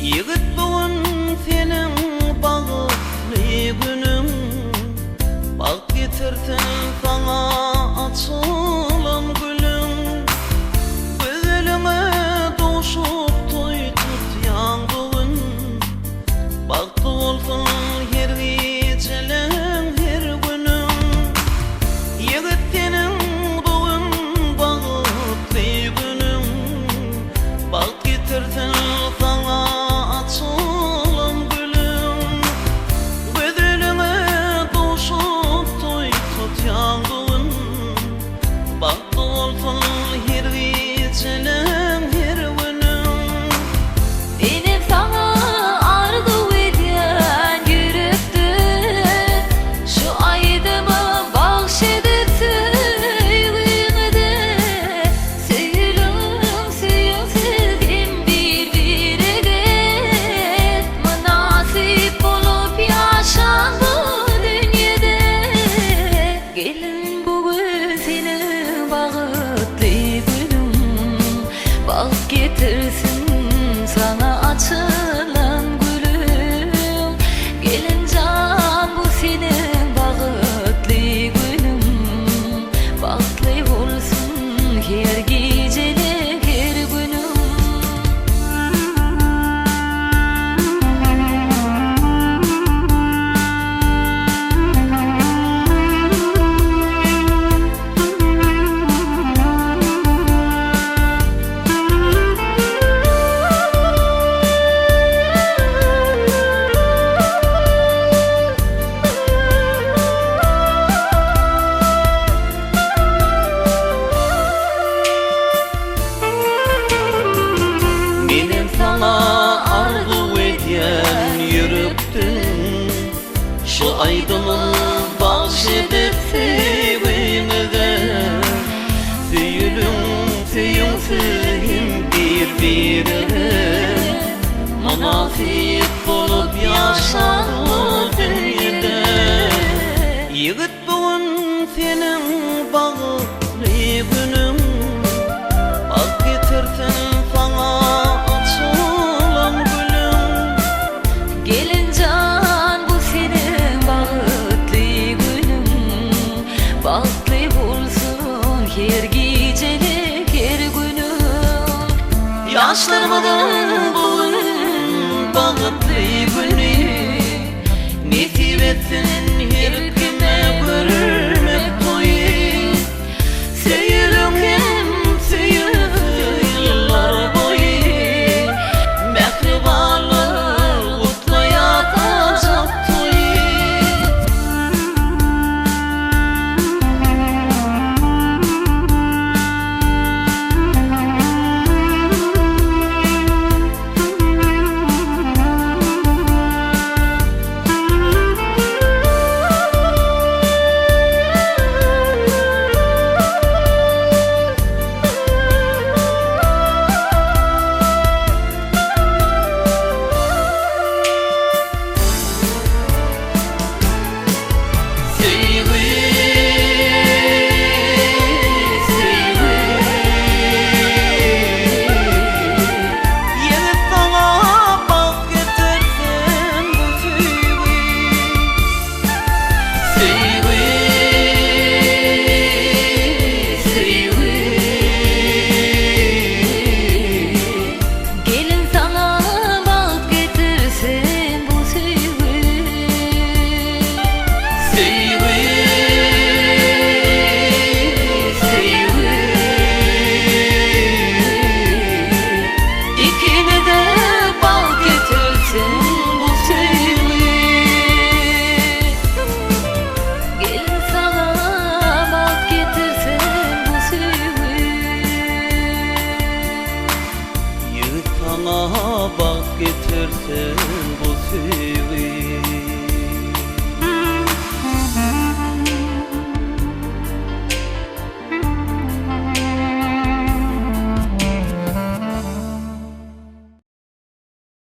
Ýigit bu gün seniň bagtly günüň, Bagt getirsin saňa açylan gülüň. Gözeliňe duşup toý tutýaň bu gün, Bagtly bolsun her gijeleň, her günüň. Ýigit seniň bu gün bagtly günüň, Bagt getirsin saňa açylan gülüň. Gözeliňe duşup toý tutýaň bu gün, Bagtly bolsun her gijeleň, her günüň. Menem saňa arzuw edýän ýürekden, Şu aýdymy bagş edip söýgiňize. Söýüliň, söýüň siz hem bir-birege, Mynasyp bolup ýaşaň bu dünýede. Gelin bu gün seniň bagtly günüň, Bagt getirsin saňa açylan gülüň. Gelinjan bu seniň bagtly günüň, Bagtly bolsun her gijeli her günüň. Menem saňa arzuw edýän ýürekden, Şu aýdymy bagş edip söýgiňize. Söýüliň, söýüň siz hem bir-birege, Mynasyp bolup ýaşaň bu dünýede. Ýigit bu gün seniň bagtly günüň, Bagt getirsin saňa açylan gülüň. Gelinjan bu seniň bagtly günüň, Bagtly bolsun her gijeli her günüň. Ýaşlarymyzyň.